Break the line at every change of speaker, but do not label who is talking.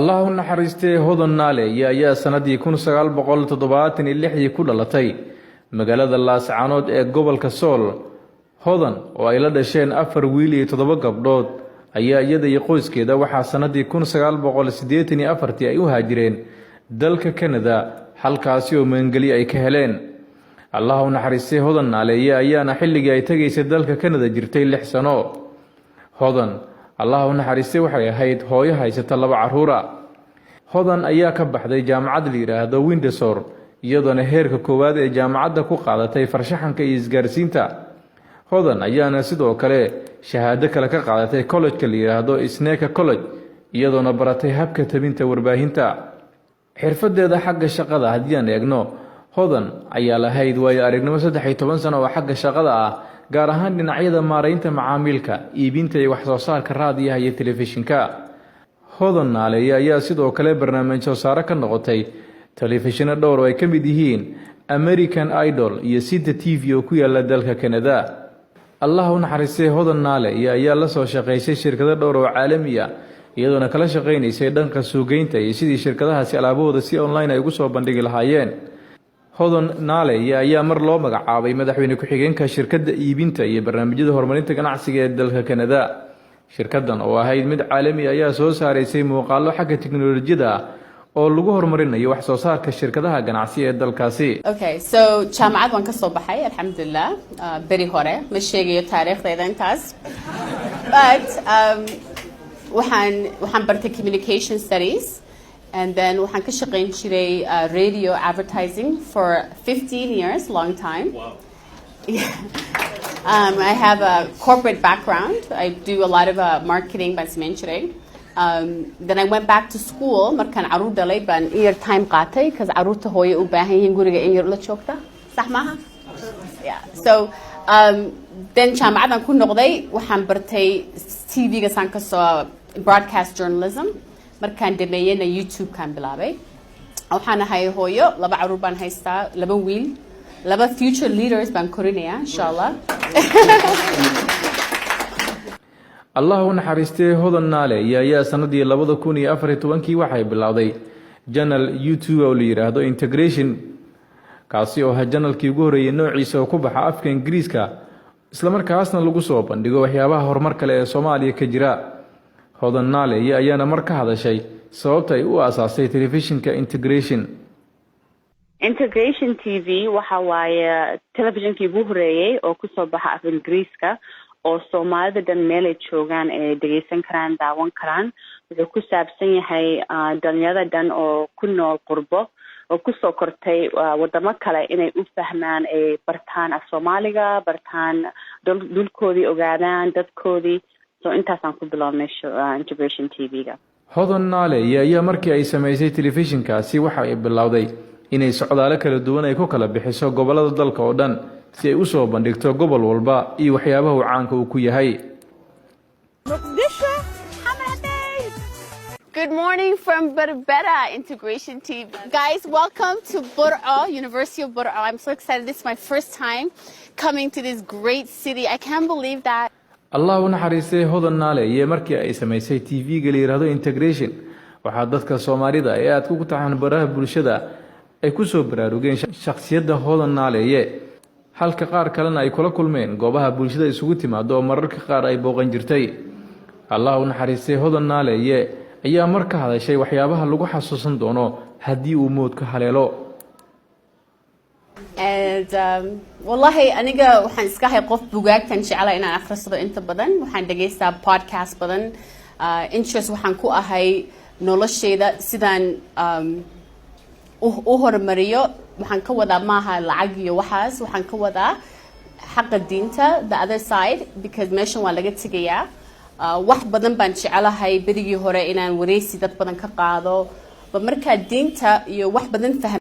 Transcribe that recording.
Allah u naxariistee, Hodan Naaleeye ayaa sanadii 1976-dii ku dhalatay magaalada Laascaanood ee gobolka Sool. Hodan oo ay la dhasheen afar wiil iyo toddoba gabdhood ayaa iyada iyo qoyskeeda waxaa sanadii 1984-tii ay u haajireen dalka Kanada, halkaasi oo magangelyo ay ka heleen. Allah u naxariistay, Hodan Naaleeye ayaana xilligii ay tegaysay dalka Kanada jirtay 6 sano. Hodan, Allah u naxariistay, waxay ahayd hooyo haysata laba carruura. Hodan ayaa ka baxday jaamacad la yidhaahdo Windsor, iyadoona heerka koowaad ee jaamacadda ku qaadatay farshaxanka iyo isgaarsiinta. Hodan ayaana sidoo kale shahaado kale ka qaadatay college-ka la yidhaahdo Seneca College, iyadoona baratay habka tabinta warbaahinta. Xirfadeeda xagga shaqada haddii aan eegno, Hodan ayaa lahayd waayo aragnimo 13 sano oo xagga shaqada ah, gaar ahaan dhinacyada maaraynta macaamiilka, iibinta iyo wax soo saarka raadiyaha iyo telefishinka. Hodan Naaleeye ayaa sidoo kale barnaamij soo saare ka noqotay telefishino dhowr oo ay ka mid yihiin American Idol iyo City TV oo ku yaala dalka Canada. Allah u naxariistay, Hodan Naaleeye ayaa la soo shaqaysay shirkado dhowr oo caalami ah, iyadoona kala shaqaynaysay dhanka suugeynta iyo sidii shirkadahaasi alaabahooda si online ay ugu soo bandhigi lahaayeen. Hodan Naaleeye ayaa mar loo magacaabay madaxweyne ku-xigeenka shirkadda iibinta iyo barnaamijyada horumarinta ganacsiga ee dalka Kanada. Shirkaddan oo ahayd mid caalami ayaa soo saaraysay muuqaallo xagga tiknolojiyada ah oo lagu horumarinayo wax soo saarka shirkadaha ganacsi ee dalkaasi.
Okay, so jaamacad waan ka soo baxay, alxamdulilah, beri hore. Ma sheegayo taariikhdayda intaas, but waxaan bartay communication studies and then waxaan ka shaqayn jiray radio advertising for 15 years, long time.
Wow.
I have a corporate background. I do a lot of marketing baan samayn jiray. Then I went back to school. Markaan caruur dhalay baan in yar time qaatay, because caruurta hooyo u baahan yihiin guriga in yar la joogta, sax maaha? Yeah. So then jaamacadan ku noqday, waxaan bartay TV-ga saan kasoo broadcast journalism. Markaan dhameeyena YouTube-kaan bilaabay. Waxaan ahay hooyo, laba caruur baan haystaa, laba wiil, laba future leaders baan korinayaa, insha Allah.
Allah u naxariistay, Hodan Naaleeye ayaa sanadii 2014-kii waxay bilowday channel YouTube oo la yidhaahdo Integration, kaasi oo ah channel-kii ugu horreeyey noociisa oo ku baxa afka Ingiriiska, islamarkaasna lagu soo bandhigo waxyaabaha horumar kale ee Soomaaliya ka jira. Hodan Naaleeye ayaana mar ka hadashay sababta ay u aasaasay telefishinka Integration.
Integration TV waxa waaye telefishinkii ugu horeeyey oo kusoo baxa af Ingiriiska oo Soomaalida dhan meelay joogaan ay dhegeysan karaan, daawan karaan. Wuxuu ku saabsan yahay dhalinyarada dhan oo ku nool qurbo oo kusoo kortay wadamo kale inay u fahmaan, ay bartaan af Soomaaliga, bartaan dhulkoodii, ogaadaan dadkoodii. So intaasaan ku bilownay Integration TV-ga.
Hodan Naaleeye ayaa markii ay samaysay telefishinkaasi waxa ay bilowday inay socdaalo kala duwan ay ku kala bixiso gobollada dalka oo dhan, si ay u soo bandhigto gobol walba iyo waxyaabaha uu caanka uu ku yahay.
Muqdisho. Good morning from Berbera, Integration TV. Guys, welcome to Burao, University of Burao. I'm so excited. This is my first time coming to this great city. I can't believe that.
Allah u naxariistay, Hodan Naaleeye markii ay samaysay TV-ga la yidhaahdo Integration, waxaa dadka Soomaalida ee aadka ugu taxan baraha bulshada ay ku soo baraarugeen shakhsiyadda Hodan Naaleeye, halka qaar kalena ay kula kulmeen goobaha bulshada isugu timaado oo mararka qaar ay booqan jirtay. Allah u naxariistay, Hodan Naaleeye ayaa mar ka hadashay waxyaabaha lagu xasuusan doono haddii uu moodka haleelo.
And wallahi aniga waxaan iska ahay qof bugaagtan jecla inaan akhrisado. Inta badan waxaan dhegaystaa podcast badan. Interest waxaan ku ahay nolosheyda sidaan u horumariyo. Waxaan ka wadaa maaha lacag iyo waxaas, waxaan ka wadaa xaqa diinta, the other side, because meeshan waa laga tegayaa. Wax badan baan jecelahay berigii hore inaan wareysi dad badan ka qaado ba markaa diinta iyo wax badan fahm.